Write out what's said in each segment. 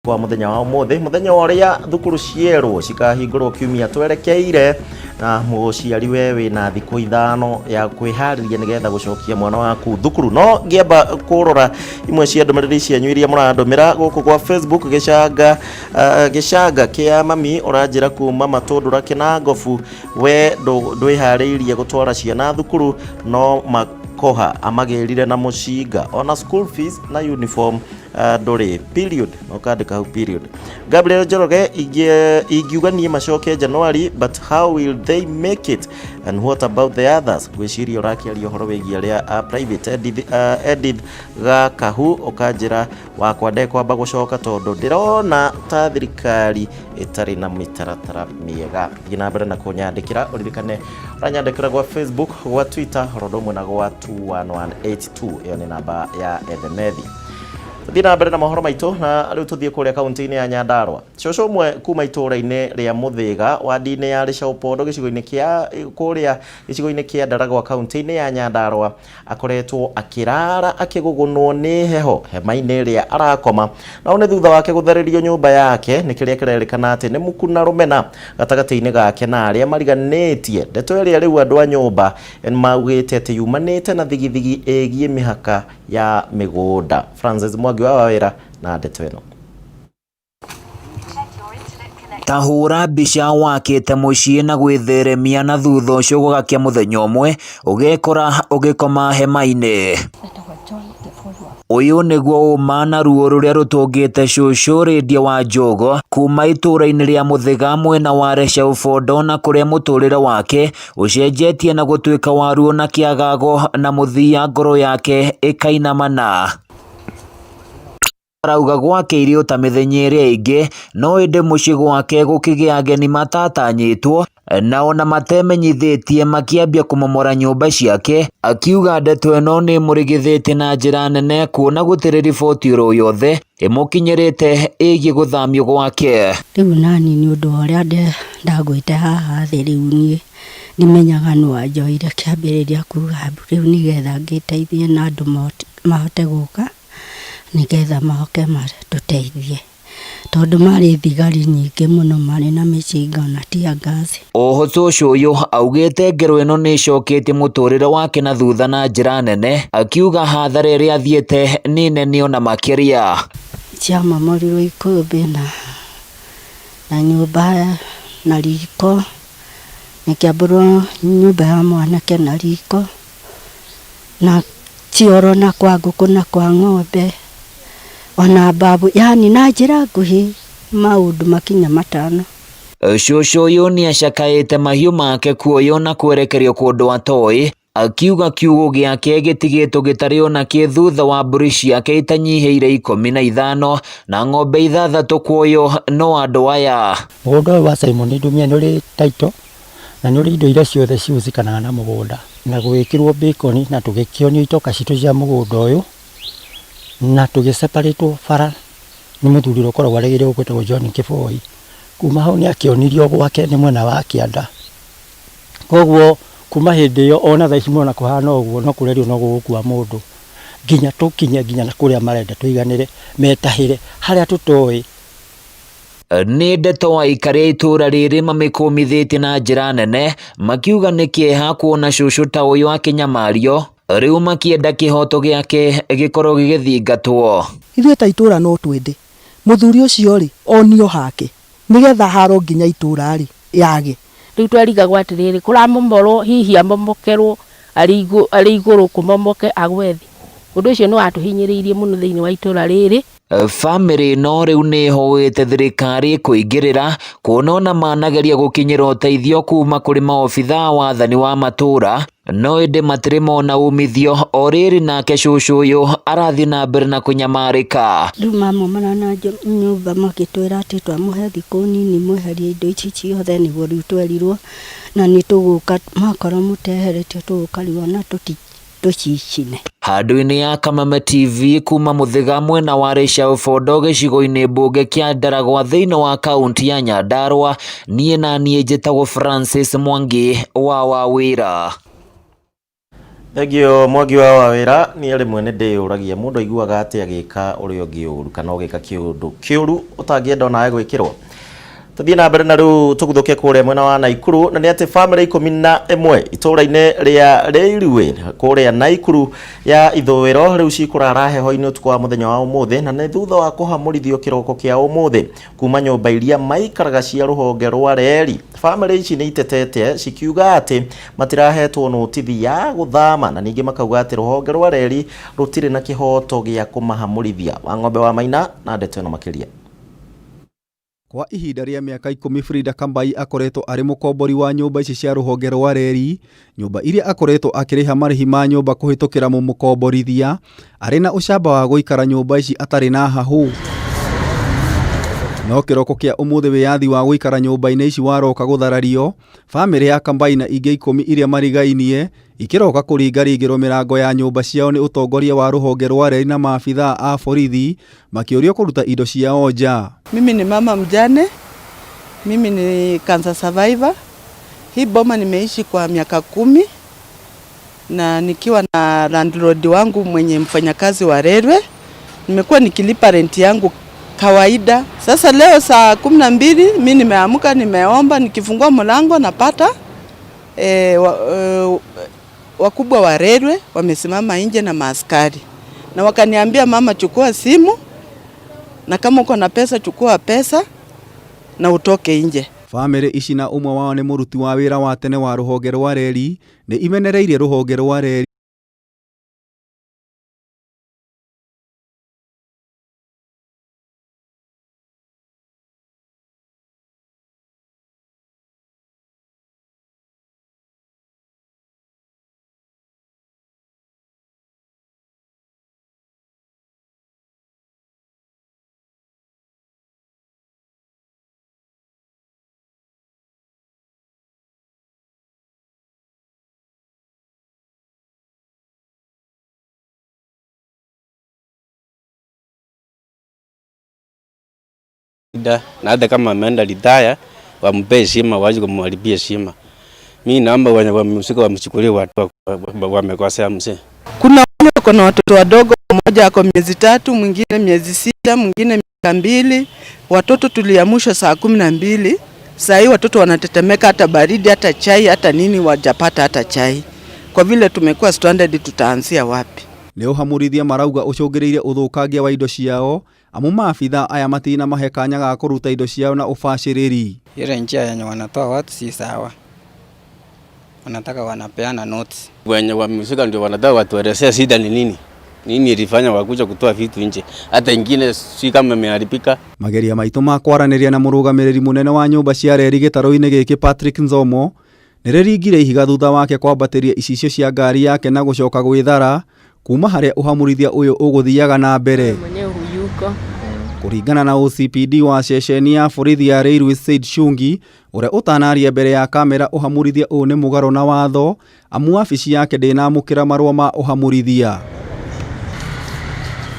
Kwa muthenya wa umuthi, muthenya uria thukuru cierwo cikahingũrwo kiumia twerekeire, na mũciari we wĩna thikũ 5 ya kwĩharĩria nĩgetha gũcokia mwana waku thukuru. No ngĩamba kũrora imwe cia ndũmĩrĩri cianyu iria mũrandũmĩra gũkũ gwa Facebook, gĩcanga gĩcanga kĩa mami ũranjĩra kuma matũndũra kĩnangobu, we ndwĩharĩirie gũtwara ciana thukuru, no makoha amagĩrire na mũcinga ona school fees na uniform ndũrĩ period, na ũkandĩka hau period. Gabriel Njoroge, ingiuga niĩ macoke January, but how will they make it and what about the others? Ngwĩciria ũrakĩaria ũhoro wĩgiĩ arĩa a private. Edith Gakahu ũkanjĩra wakwa ndekwamba gũcoka tondũ ndĩrona ta thirikari ĩtarĩ na mĩtaratara mĩega. Thiĩ na mbere na kũnyandĩkĩra, ũririkane ũranyandĩkĩra gwa Facebook, gwa Twitter, oro ũndũ ũmwe na gwa 21182, ĩyo nĩ namba ya ethemethi. Tũthiĩ na mbere na mohoro maitũ, na rĩu tũthiĩ kũrĩa kaunti-inĩ ya Nyandarua. Cũcũ ũmwe kuma itũũra-inĩ rĩa Mũthĩga, wandi-inĩ ya Rĩcaũpondo, gĩcigo-inĩ kĩa kũrĩa gĩcigo-inĩ kĩa Ndaragwa, kaunti-inĩ ya Nyandarua, akoretwo akĩrara akĩgũgũnwo nĩ heho hema-inĩ ĩrĩa arakoma, na ũũ nĩ thutha wake gũtharĩrio nyũmba yake nĩ kĩrĩa kĩrerĩkana atĩ nĩ muku na rũmena gatagatĩ-inĩ gake na arĩa mariganĩtie. Ndeto ĩrĩa rĩu andũ a nyũmba maugĩte atĩ yumanĩte na thigithigi ĩgiĩ mĩhaka ya mĩgũnda. Francis Mwangi wa Wawĩra na ndeto ĩno. Ta hũra mbica wakĩte mũciĩ na gwĩtheremia na thutha ũcio gũgakĩa mũthenya ũmwe ũgekora ũgĩkoma hema-inĩ. Ũyũ nĩguo ũma na ruo rũrĩa rũtũngĩte cũcũ Rĩndia wa Njũgũ kuma itũũra-inĩ rĩa Mũthĩga mwena wa Receũbondo, na kũrĩa mũtũrĩre wake ũcenjetie na gũtuĩka wa ruo na kĩagago, na mũthia ngoro yake ĩkainamana. Arauga gwake irio ta mĩthenya ĩrĩa ĩngĩ, no ĩndĩ mũciĩ gwake gũkĩgĩa ageni matatanyĩtwo na ona matemenyithĩtie, makĩambia kũmomora nyũmba ciake. Akiuga ndeto ĩno nĩ ĩmũrigithĩtie na njĩra nene, kuona gũtirĩ riboti oro yothe ĩmũkinyĩrĩte ĩgiĩ gũthamio gwake. Rĩu nani nĩ ũndũ wa ũrĩa ndagwĩte haha thĩ, rĩu niĩ ndimenyaga nũ wanjoire kĩambĩrĩria kuga mbu, rĩu nĩgetha ngĩteithie na andũ mahote gũka nĩgetha mahoke matũteithie, tondũ marĩ thigari nyingĩ mũno, marĩ na mĩcinga na tear gas. Oho cũcũ ũyũ augĩte ngero ĩno nĩ ĩcoketie mũtũrĩre wake na thutha na njĩra nene, akiuga hathara ĩrĩa athiĩte nĩ nene ona makĩria. Ciamomorirwo ikũmbĩ na nyũmba na riko, nĩkĩambũrwo nyũmba ya mwanake na riko na cioro na kwa ngũkũ na kwa ng'ombe ona mbabu, yani na njĩra nguhĩ maũndũ makinya 5. Cũcũ ũyũ nĩ acakaĩte mahiũ make kuoywo na kwerekerio kũndũ atoĩ, akiuga kiugũ gĩake gĩtigĩtwo gĩtarĩ ona kĩ thutha wa mbũri ciake itanyihĩire 15 na ng'ombe 6 kuoywo no andũ aya. Mũgũnda ũyũ wa Simon Ndumia nĩ ũrĩ title na nĩ ũrĩ indo iria ciothe cihũthĩkanaga na mũgũnda, na gũgĩkĩrwo bacon na tũgĩkĩonio itoka citũ cia mũgũnda ũyũ, na tũgĩ-separate bara nĩ mũthuri ũrĩa ũkoragwo aregeire gũkũ wĩtagwo John Kĩboi. Kuma hau nĩ akĩonirio gwake nĩ mwena wa kĩanda. Koguo kuma hĩndĩ ĩyo ona thaa ici mũrona kũhana ũguo, no kũrerio no gũgũkua mũndũ nginya tũkinye nginya na kũrĩa marenda tũiganĩre, metahĩre harĩa tũtoĩ. Nĩ ndeto aikari a itũũra rĩrĩ mamĩkũmithĩtie na njĩra nene, makiuga nĩ kĩeha kuona cũcũ ta ũyũ akĩnyamario, rĩu makĩenda kĩhoto gĩake gĩkorwo gĩgĩthingatwo. Ithuĩ ta itũũra no twende mũthuri ũcio rĩ onio hake nĩgetha haro nginya itũũra rĩ yage. Rĩu twerigagwo atĩrĩrĩ, kũramomorwo hihi amomokerwo arĩ igũrũ, kũmomoke agwe thĩ. Ũndũ ũcio nĩ watũhinyĩrĩirie mũno thĩinĩ wa itũũra rĩrĩ. Bamĩrĩ ĩno rĩu nĩ ĩhoete thirikari kũingĩrĩra, kuona ona manageria gũkinyĩra ũteithio kuma kũrĩ maobitha a wathani wa matũũra, no ĩndĩ matirĩ mona umithio. O rĩrĩ nake cũcũ ũyũ arathiĩ na mbere na kũnyamarĩka. Rĩu mamomora na nyũmba magĩtwĩra atĩ twamũhe thikũ nini mweherie indo ici ciothe, nĩguo rĩu twerirwo, na nĩ tũgũka makorwo mũteheretio tũgũka rĩu ona tũcicine. Handũ-inĩ ya Kameme TV kuma Mũthĩga mwena wa Rĩcaũ-Bondo gĩcigo-inĩ mbunge kĩa Ndaragwa thĩinĩ wa kaunti ya Nyandarua, niĩ na niĩ njĩtagwo Francis Mwangi wa Wawĩra. Thengio Mwangi wa Wawĩra. Niĩ rĩmwe nĩ ndĩyũragia mũndũ aiguaga atĩa agĩka ũrĩa ũngĩ ũru kana ũgĩka kĩũndũ kĩũru ũtangĩenda onawe gwĩkĩrwo. Tũthiĩ na mbere na rĩu tũguthũke kũrĩa mwena wa Naikuru, na nĩ atĩ bamĩrĩ 11 itũũra-inĩ rĩa Railway kũrĩa Naikuru ya ithũĩro rĩu cikũrara heho-inĩ ũtukũ wa mũthenya wa ũmũthĩ, na nĩ thutha wa kũhamũrithio kĩroko kĩa ũmũthĩ kuma nyũmba iria maikaraga cia rũhonge rwa reri. Bamĩrĩ ici nĩ itetete cikiuga atĩ matirahetwo notithi ya gũthama, na ningĩ makauga atĩ rũhonge rwa reri rũtirĩ na kĩhoto gĩa kũmahamũrithia. Wang'ombe wa Maina na ndeto ĩno makĩria. Kwa ihinda rĩa mĩaka 10 Frida Kambai akoretwo arĩ mũkombori wa nyũmba ici cia rũhonge rwa reri, nyũmba iria akoretwo akĩrĩha marĩhi ma nyũmba kũhĩtũkĩra mũmũkomborithia, arĩ na ũcamba wa gũikara nyũmba ici atarĩ na hahũ. No kĩroko kĩa ũmũthĩ wĩyathi wa gũikara nyũmba-inĩ ici waroka gũtharario, bamĩrĩ ya Kambai na ingĩ 10 iria marigainie ikĩroka kũringaringĩrwo mĩrango ya nyũmba ciao nĩ ũtongoria wa rũhonge rwa reri na maabithaa a borithi makĩũrio kũruta indo ciao nja. Mimi ni mama mjane, mimi ni cancer survivor. Hii boma nimeishi kwa miaka 10 na nikiwa na landlord wangu mwenye mfanyakazi wa Railway. Nimekuwa nikilipa rent yangu kawaida. Sasa leo saa 12 mimi nimeamka, nimeomba, nikifungua mlango napata wakubwa wa Railway wamesimama nje na maaskari. Na wakaniambia, mama, chukua simu na kama uko na pesa chukua pesa na utoke nje. Bamĩrĩ ici na ũmwe wao nĩ mũruti wa wĩra wa tene wa rũhonge rwa reri nĩ imenereirie rũhonge rwa reri na hata kama ameenda retire wampe heshima, waache kumharibia heshima. Mimi naomba wenye wamehusika wamchukulie watu wamekosea mzee. Kuna wale wako na watoto wadogo, mmoja ako miezi 3, mwingine miezi 6, mwingine miaka 2. Watoto tuliamshwa saa 12. Saa hii watoto wanatetemeka, hata baridi, hata chai, hata nini wajapata hata chai. Kwa vile tumekuwa stranded, tutaanzia wapi? Nĩ ũhamũrithia marauga ũcũngĩrĩirie ũthũkangia wa indo ciao, amu maabithaa aya matinamahe kanya ga kũruta indo ciao na ũbacĩrĩri. Ile njia yenye wanatoa watu si sawa, wanataka wanapeana notes. Wenye wamehusika ndio wanataka watuelezee shida ni nini, nini ilifanya wakuja kutoa vitu nje, hata ingine si kama imeharibika. Mageria maitũ ma kwaranĩria na mũrũgamĩrĩri mũnene wa nyũmba cia reri gĩtarũ-inĩ gĩkĩ Patrick Nzomo nĩrĩringire ihiga thutha wake kwambatĩria icicio cia ngari yake na gũcoka gwĩthara kuma harĩa ũhamũrithia ũyũ ũgũthiaga na mbere. Kũringana na OCPD wa ceceni ya borithi ya Railway Said Shungi ũrĩa ũtanaria mbere ya kamera, ũhamũrithia ũyũ nĩ mũgarũ na watho amu wabici yake ndĩnamũkĩra marũa ma ũhamũrithia.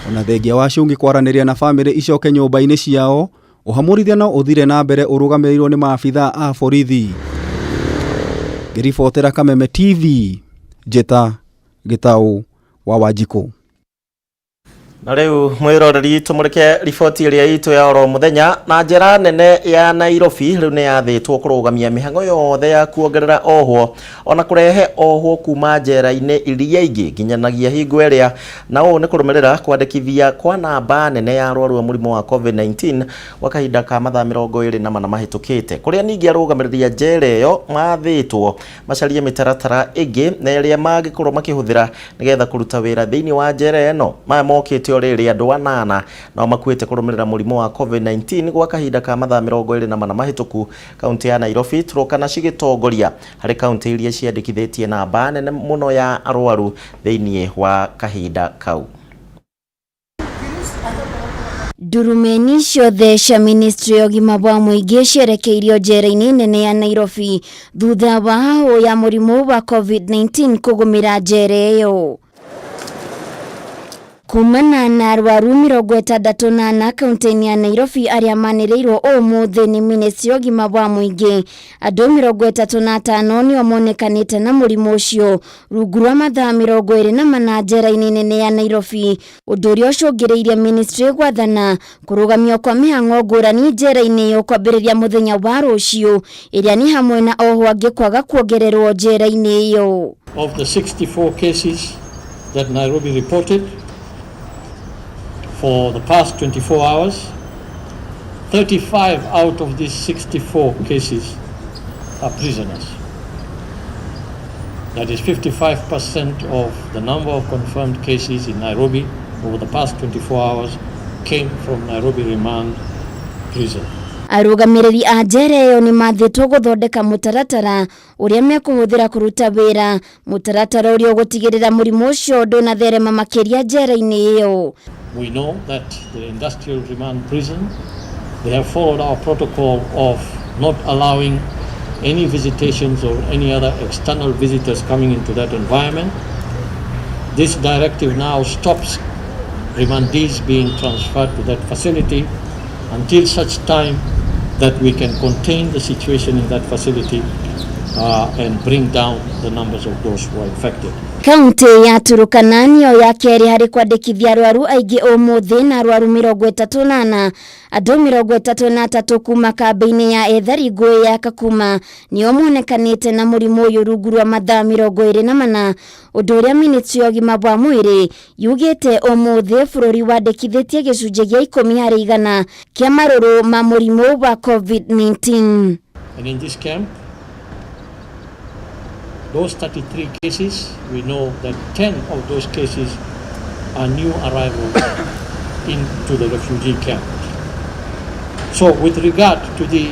Ona thengia wa Shungi kwaranĩria na bamĩrĩ icoke nyũmba-inĩ ciao, ũhamũrithia no ũthire na mbere ũrũgamĩrĩirwo nĩ maabithaa a borithi. Ngĩribotera Kameme TV, Njĩta Gĩtaũ wa Wanjikũ. Na rĩu mwĩroreri tũmũrĩke riboti ĩrĩa itũ ya oro mũthenya. Na njĩra nene ya Nairobi rĩu nĩ yathĩtwo kũrũgamia mĩhang'o yothe ya kuongerera ohwo ona kũrehe ohwo kuma njera-inĩ iria ingĩ nginyanagia hingo ĩrĩa, na ũũ nĩ kũrũmĩrĩra kwandĩkithia kwa namba nene ya arwaru a mũrimũ wa COVID-19 gwa kahinda ka mathaa 24 mahĩtũkĩte, kũrĩa ningĩ arũgamĩrĩri a njera ĩyo mathĩtwo macarie mĩtaratara ĩngĩ na ĩrĩa mangĩkorwo makĩhũthĩra nĩgetha kũruta wĩra thĩinĩ wa njera ĩno. Maya mokĩte rĩrĩ andũ 8 nao makuĩte kũrũmĩrĩra mũrimũ wa COVID-19 gwa kahinda ka mathaa 24 mahĩtũku. Kaunti ya Nairobi Turkana cigĩtongoria harĩ kaunti iria ciandĩkithĩtie namba nene mũno ya arwaru thĩinĩ wa kahinda kau. Ndurumeni ciothe cia ministry ya ũgima wa mũingĩ cierekeirio njera-inĩ nene ya Nairobi thutha wa hahũ ya mũrimũ wa COVID-19 kũgũmĩra njera ĩyo. Kumana na arwaru 64 kaunti-inĩ ya Nairobi arĩa manĩrĩirwo ũmũthĩ nĩ ministry ya ũgima wa mũingĩ, andũ 35 nĩo monekanĩte na mũrimũ ũcio rungu rwa mathaa 24 njera-inĩ nene ya Nairobi, ũndũ ũrĩa ũcũngĩrĩirie ministry gwathana kũrũgamio kwa mĩhang'o ngũrani njera-inĩ ĩyo kwambĩrĩria mũthenya wa rũciũ, ĩrĩa nĩ hamwe na ohwo angĩ kwaga kuongererwo njera-inĩ ĩyo. Of the 64 cases that Nairobi reported for the past 24 hours, 35 out of these 64 cases are prisoners. That is 55% of the number of confirmed cases in Nairobi over the past 24 hours came from Nairobi Remand Prison. Arũgamĩrĩri a njera ĩyo nĩ mathĩtwo gũthondeka mũtaratara ũrĩa mekũhũthĩra kũruta wĩra, mũtaratara ũrĩa ũgũtigĩrĩra mũrimũ ũcio ndũnatherema makĩria njera-inĩ ĩyo. We know that the industrial remand prison, they have followed our protocol of not allowing any visitations or any other external visitors coming into that environment. This directive now stops remandees being transferred to that facility until such time that we can contain the situation in that facility and bring down the numbers of those who are infected. Kaunti ya Turukana nĩyo ya kerĩ harĩ kwandĩkithia arwaru aingĩ ũmũthĩ na arwaru 34. Andũ 33 kuma kambĩ-inĩ ya ethari ngũĩ ya Kakuma nĩo monekanĩte na mũrimũ ũyũ rungu rwa mathaa 24, ũndũ ũrĩa ministry ya ũgima wa mwĩrĩ yugĩte ũmũthĩ bũrũri wandĩkithĩtie gĩcunjĩ gĩa 10% kĩa marũrũ ma mũrimũ wa COVID-19. And in this camp, those 33 cases, we know that 10 of those cases are new arrivals into the refugee camp. So with regard to the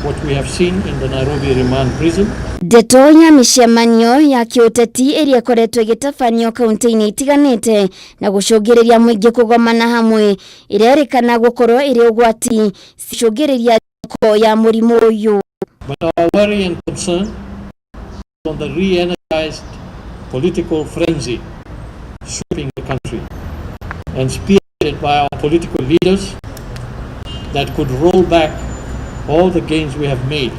what we have seen in the Nairobi remand prison, Ndeto ya mĩcemanio ya kĩũteti ĩrĩa ĩkoretwo ĩgĩtabanio kaunti-inĩ itiganĩte na gũcũngĩrĩria mũingĩ kũgomana hamwe ĩrerĩkana gũkorwo ĩrĩ ũgwati cũngĩrĩria thoko ya mũrimũ ũyũ. But our worry and concern on the re-energized political frenzy sweeping the country and spearheaded by our political leaders that could roll back all the gains we have made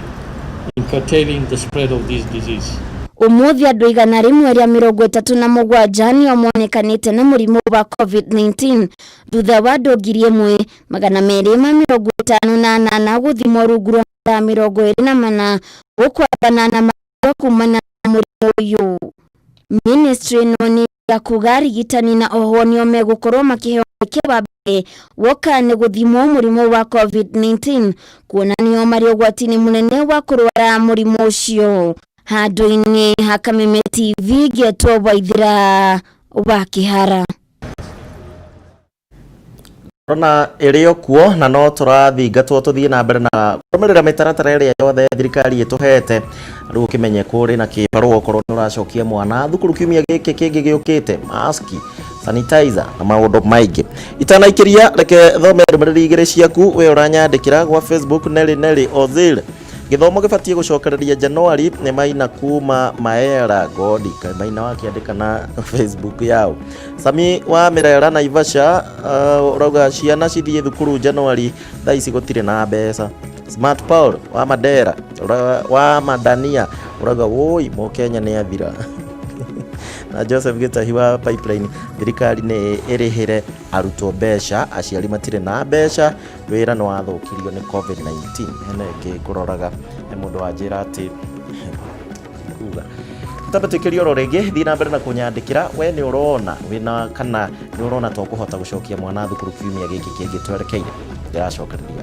in curtailing the spread of this disease. Ũmũthĩ andũ 137 nĩo monekanĩte na mũrimũ wa COVID-19 thutha wa andũ 1258 gũthimwo rungu rwa mathaa 24 gũkwathana na marũa kumana na mũrimũ ũyũ. Ministry ĩno nĩ ya kuga arigitani na ohwo nĩo megũkorwo makĩheo mweke wa mbere woka nĩ gũthimwo mũrimũ wa COVID-19, kuona nĩo marĩ ũgwati-inĩ mũnene wa kũrwara mũrimũ ũcio. Handũ-inĩ ha Kameme TV, ngetwo Waithĩra wa Kĩhara. Korona ĩrĩ o kuo na no tũrathingatwo tũthiĩ na mbere na kũrũmĩrĩra mĩtaratara ĩrĩa yothe thirikari ĩtũhete. Rĩu ũkĩmenye kũrĩ na kĩbarũa okorwo nĩ ũracokia mwana thukuru kiumia gĩkĩ kĩngĩ gĩũkĩte, maski, sanitizer na maũndũ maingĩ. Itanaikĩria, reke thome ndũmĩrĩri igĩrĩ ciaku we ũranyandĩkĩra gwa Facebook. Nelly Nelly Ozil, gĩthomo gĩbatiĩ gũcokereria Januari, nĩ Maina kuma Maera Godi. Kaĩ Maina wakĩandĩka na Facebook yao. Sami wa Mirera Naivasha, ũrauga ciana cithiĩ thukuru Januari, thaa ici gũtirĩ na mbeca. Smart Paul wa Mandera wa Madania ũrauga woi mũkenya nĩ athira. Na Joseph Gĩtahi wa Pipeline, thirikari nĩ ĩrĩhĩre arutwo mbeca, aciari matirĩ na mbeca, wĩra nĩ wathũkirio nĩ COVID-19. Hena ĩngĩ ngũroraga, nĩ mũndũ wanjĩra atĩ kuga tũtambe oro rĩngĩ. Thiĩ na mbere na kũnyandĩkĩra, we nĩ ũrona wĩna kana nĩ ũrona to kũhota gũcokia mwana thukuru kiumia gĩkĩ kĩngĩ twerekeire. Ndĩracokereria.